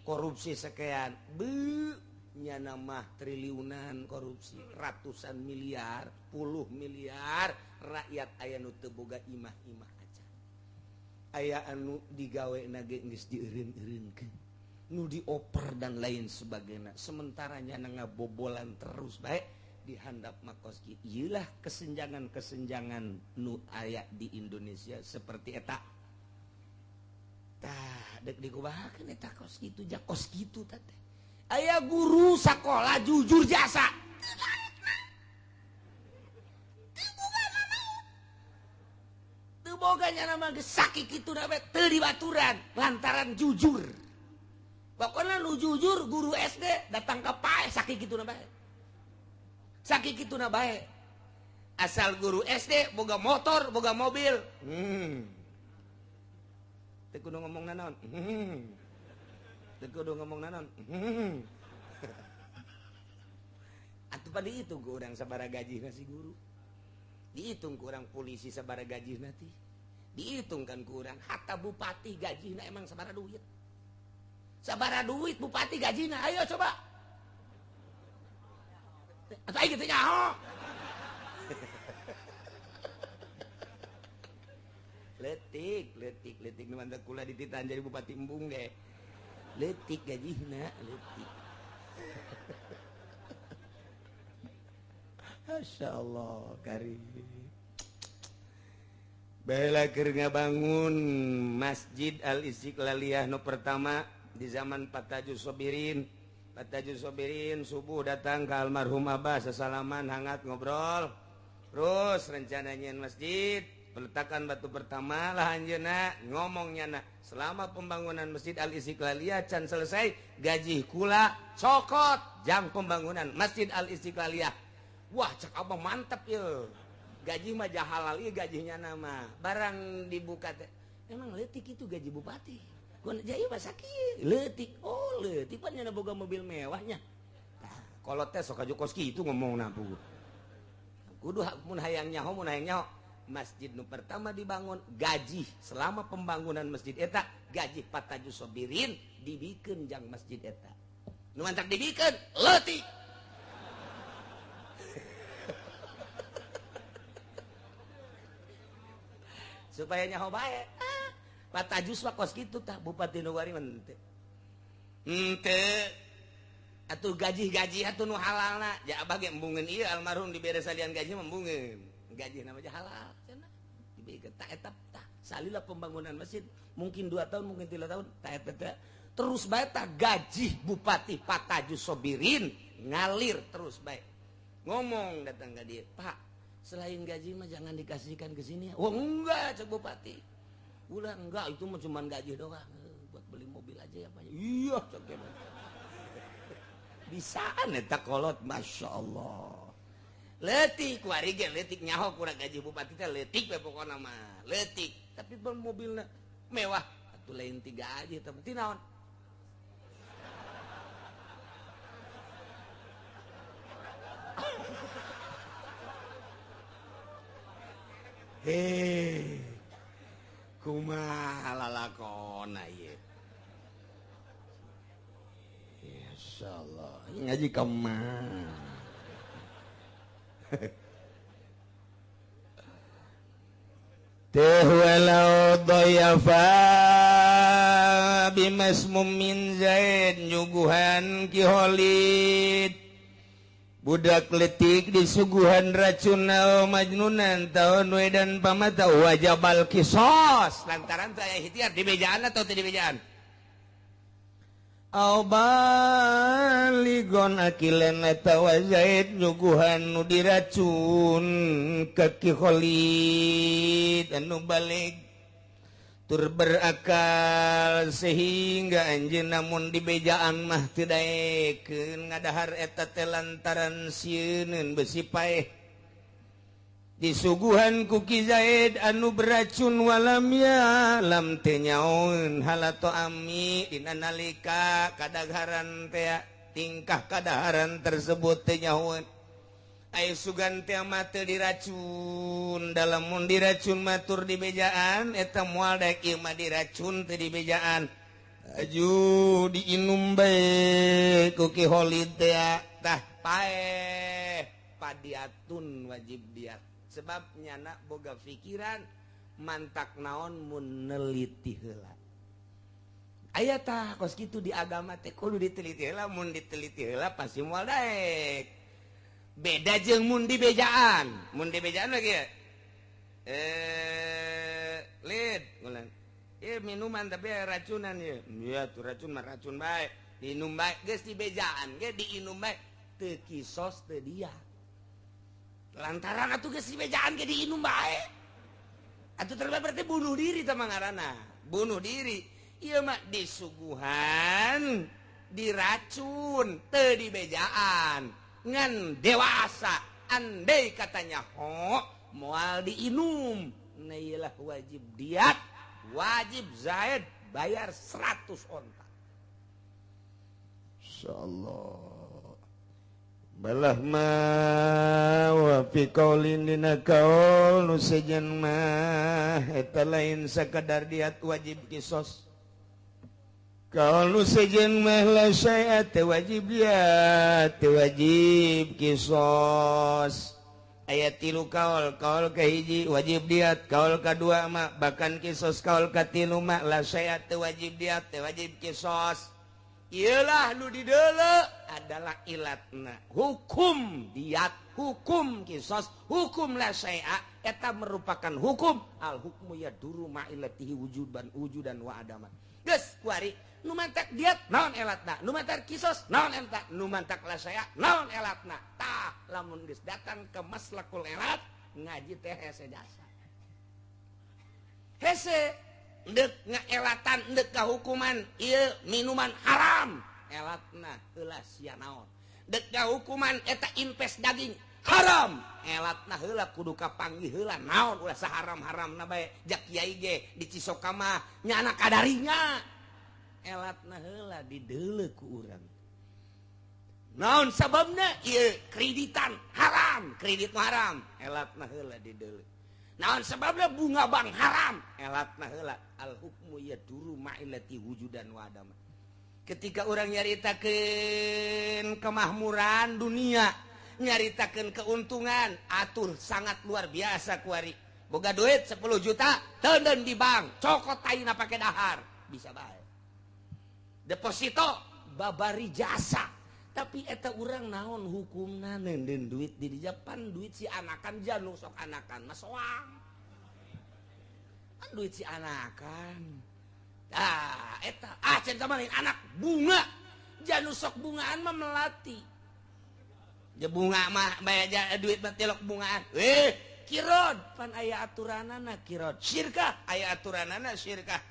S1: korupsi sekian, beuh nyana mah triliunan korupsi, ratusan miliar, puluh miliar, rakyat aya nu teu boga imah-imah aja. Aya anu digawe na ge geus dieureun-eureunkeun, nu dioper dan lain sebagainya. Sementara nyana ngabobolan terus bae di handap makoski. Ieulah kesenjangan-kesenjangan nu aya di Indonesia seperti eta. Tah dek dikubahakeun eta kos kitu ja kos kitu teh. Aya guru sakola jujur jasa. Teu boga nya nama geus sakit kitu na bae teu dibaturan lantaran jujur. Pokoknya nu jujur guru SD datang ke pae sakit kitu na bae. Sakit kitu na bae. Asal guru SD boga motor, boga mobil. Teu kudu ngomong nanaon. Teu kudu ngomong nanaon. Atuh pada dihitung ku urang sabaraha gajina si guru. Dihitung ku urang polisi sabaraha gajina teh. Dihitung kan ku urang hatta bupati gajina emang sabaraha duit. Sabaraha duit bupati gajina, ayo coba. Atau ayo gitu nyaho. Letik, letik, letik nu mantap kula dititan jadi bupati embung deh. Letik gajina, letik. Masya Allah, karim. Baiklah keur ngabangun Masjid Al Istiqlaliyah nu pertama di zaman Pataju Sobirin. Pataju Sobirin subuh datang ke almarhum Abah, sesalaman hangat ngobrol. Terus rencananya masjid, peletakan batu pertama lah anjeunna ngomongnya na selama pembangunan Masjid Al Istiqlaliyah can selesai gaji kula cokot jang pembangunan Masjid Al Istiqlaliyah. Wah cek abah mantep ye. Gaji mah halal ieu gajinya nama. Barang dibuka teh emang leutik itu gaji bupati. Gua jaya mah sakit leutik. Oh leutik pan nya boga mobil mewahnya. Tah kolot teh sok aju kos kitu ngomongna bu. Kudu mun hayang nyaho mun hayang nyaho. Masjid nu pertama dibangun gaji selama pembangunan masjid eta gaji Pataju Sobirin dibikeun jang masjid eta. Nu mantak dibikeun leutik. Supaya nyaho bae. Ah, Patajus mah kos kitu tah bupati nu wari mah henteu. Henteu. Atuh gaji-gaji atuh nu halalna. Ja abah ge embungeun ieu almarhum dibere salian gaji mah embungeun. Gaji nama aja halal cenah. Dibikeun tah eta tah salila pembangunan masjid mungkin 2 tahun mungkin 3 tahun tah eta teh terus bae tah gaji bupati Pataju Sobirin ngalir terus bae. Ngomong datang ka dieu, "Pak, selain gaji mah jangan dikasihkan ke sini." Oh enggak cek bupati. Ulah enggak itu mah cuma gaji doang buat beli mobil aja ya Pak. Iya cek bisaan eta kolot Masya Allah. Leutik kuari ge leutik nyaho kurang gaji bupati teh leutik we pokona mah leutik tapi mobilna mewah atuh lain tiga aja tapi ti naon. Hei, kumaha lalakona ieu. Insyaallah, ngaji ka mana? Teh walau dhayafa bimasmum min zaid nyuguhan Ki Khalid. Budak letik disuguhan racun majnunan tahun wedan pamata wajabal kisos lantaran saya ikhtiar di bejaan atau tidak di bejaan au baligon akilan atawa zaid nyuguhan nu diracun ka Ki Khalid anu balik tur berakal sehingga anjeun namun di bejaan mah teu daekeun ngadahar eta teh lantaran sieuneun besi paeh disuguhan ku Ki Zaid anu beracun walam ya lam teu nyaoeun halato ami dina nalika kadagharan teh tingkah kadaharan tersebut teu nyaoeun. Ayo sugan teh mah teu diracun dalam mun diracun matur di bejaan eta moal daek ieu mah diracun teu di bejaan aju diinum bae ku Ki Khalid teh tah paeh padiatun wajib diat sebab nyana boga pikiran mantak naon mun neliti heula aya tah kos kitu di agama teh kudu diteliti heula mun diteliti heula pasti moal daek. Beda jeung mun di bejaan lagi ya lid ngulan minuman tapi racunan ya iya tuh racun mah racun bae diinum bae geus di bejaan ge diinum bae teu kisos teu dia lantaran atuh geus di bejaan ge diinum bae atuh terbae berarti bunuh diri tah ngaranna bunuh diri. Ieu mah disuguhan diracun teu dibejaan ngan dewasa andai katanya ho moal diinum nah iyalah wajib diat wajib Zaid bayar 100 onta. Insyaallah balah ma wa fi qaulin dina kaul nu sejen mah eta lain sakadar diat wajib kisos. Kaul nu sejen mah la syai'a teu wajib diat teu wajib kisos. Aya tilu kaul, kaul kahiji wajib diat, kaul kadua mah bahkan kisos, kaul katilu mah la syai'a teu wajib diat teu wajib kisos. Iyalah nu dideuleu adalah ilatna hukum diat, hukum kisos, hukum la syai'a eta merupakan hukum al hukmu yaduru ma'ilatihi wujudan wujudan wa adaman. Geus kuari nu mantak diat naon elatna, nu mantak kisos naon elatna, nu mantak la syai'a naon elatna. Tah lamun geus datang ke maslakul elat ngaji teh hese jasa. Hese ndek ngaelatan ndek kahukuman ieu minuman haram elatna heula sia naon, dek kahukuman eta impes daging haram elatna heula kudu kapanggih heula naon, ulah saharam-haramna bae jak kiai ge di Cisoka mah nyana kadarinya elatna heula dideuleu ku urang naon sababna ieu kreditan haram, kredit haram elatna heula dideuleu naon sebabna bunga bank haram elatna heula. Al hukmu yaduru ma'ilati wujudan wa adama. Ketika orang nyaritakeun kemahmuran dunia, nyaritakeun keuntungan, atur sangat luar biasa kuari. Boga duit 10 juta, teuneun di bank, cokot taina pake dahar, bisa bae. Deposito babari jasa. Tapi eta urang naon hukumna neundeun duit di Japan, duit si anakan janu sok anakan mah soang. Kan duit si anakan. Ah, eta ah cenah mah lain anak bunga. Janu sok bungaan mah melati. Ja bunga mah bae duit mah tilok bungaan. Kirod pan aya aturanana kirod. Syirkah aya aturanana syirkah.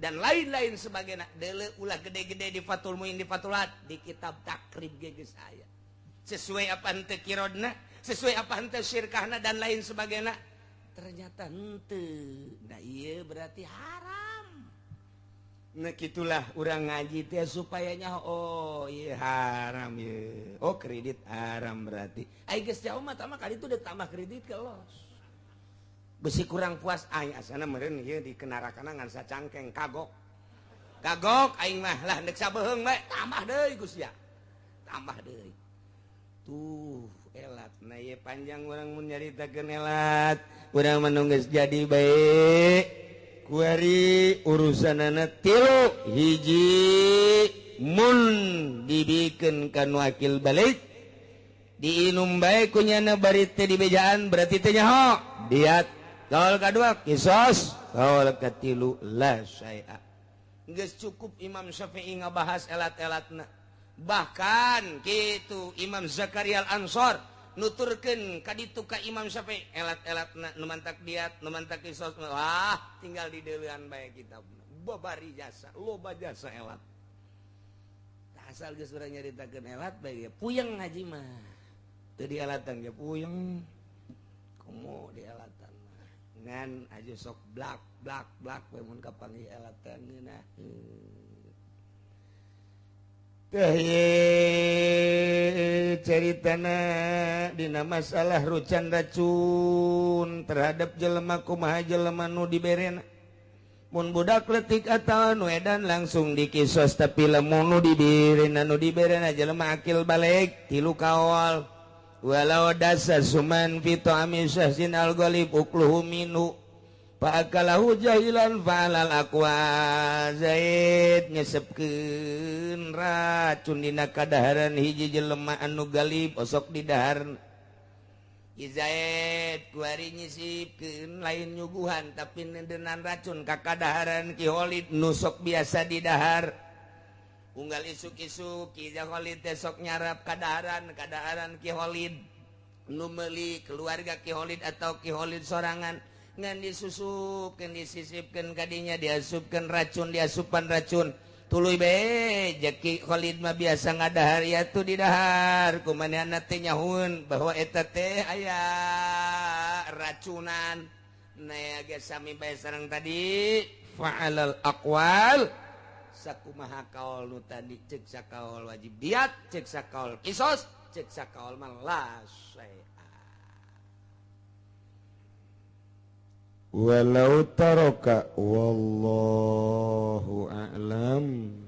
S1: Dan lain-lain sebagainya. Deuleu ulah gede-gede di Fathul Muin di Fathulat di kitab Takrib ge geus aya. Sesuai apa henteu kirodna, sesuai apa henteu syirkahna dan lain sebagainya. Ternyata henteu. Nah ieu berarti haram. Nah kitulah urang ngaji teh supaya nyaho oh ieu haram ieu. Oh kredit haram berarti. Ai geus jauh mah tama kali itu udah tambah kredit ke los. Besi kurang puas aing asana meureun ieu dikenarakana ngan sacangkeng kagok. Kagok aing mah lah deuk sabeheung bae tambah deui ku sia. Tambah deui. Tuh elat na ieu panjang urang mun nyaritakeun elat. Urang mah geus jadi bae. Kuari urusanana tilu hiji mun dibikeun ka nu akil balik diinum bae ku nyana bari teh dibejaan berarti teh nyaho diat. Kaul kadua kisos, kaul katilu la syai'a. Geus cukup Imam Syafi'i ngabahas elat-elatna. Bahkan kitu Imam Zakaria Al-Ansor nuturkeun ka ditu ka Imam Syafi'i elat-elatna nu mantak diat, nu mantak kisos, wah tinggal di deuleuan bae kitabna. Babari jasa, loba jasa elat. Tah asal geus urang nyaritakeun elat bae puyeng ngaji mah. Teu dielatan ge puyeng. Komo dielatan. Ngan aja sok blak blak blak we mun kapanggih elat teh ngeunah. Teh caritana dina masalah rucan racun terhadap jelema kumaha jelema nu diberena. Mun budak letik atawa nu edan langsung dikisos, tapi lamun nu diberena nu diberena jelema akil balik tilu kawal. Walau dasa suman fi ta'ami syahsin al-ghalib ukluhu minhu fa akalahu jahilan fa'alal aqwa. Zaid nyesepkeun racun dina kadaharan hiji jelema anu galib osok di dahar. Zaid kuari nyisipkeun lain nyuguhan tapi nendenan racun ka kadaharan Ki Khalid nu sok biasa di dahar. Unggal isuk-isuk Ki Khalid teh sok nyarap kadaharan kadaharan Ki Khalid nu meuli keluarga Ki Khalid atau Ki Khalid sorangan. Ngan disusupkeun, disisipkeun kadinya, diasupkeun racun, diasupan racun. Tuluy be Jaki Khalid mah biasa ngadahar ya tuh didahar ku manehna teh nyahueun bahwa eta teh aya racunan. Nah ge sami bae sareng tadi fa'alal aqwal sakumaha kaol nu tadi, cek sakaol wajib diat, cek sakaol kisos, cek sakaol mah la syai'a.
S2: Walau taraka wallahu a'lam.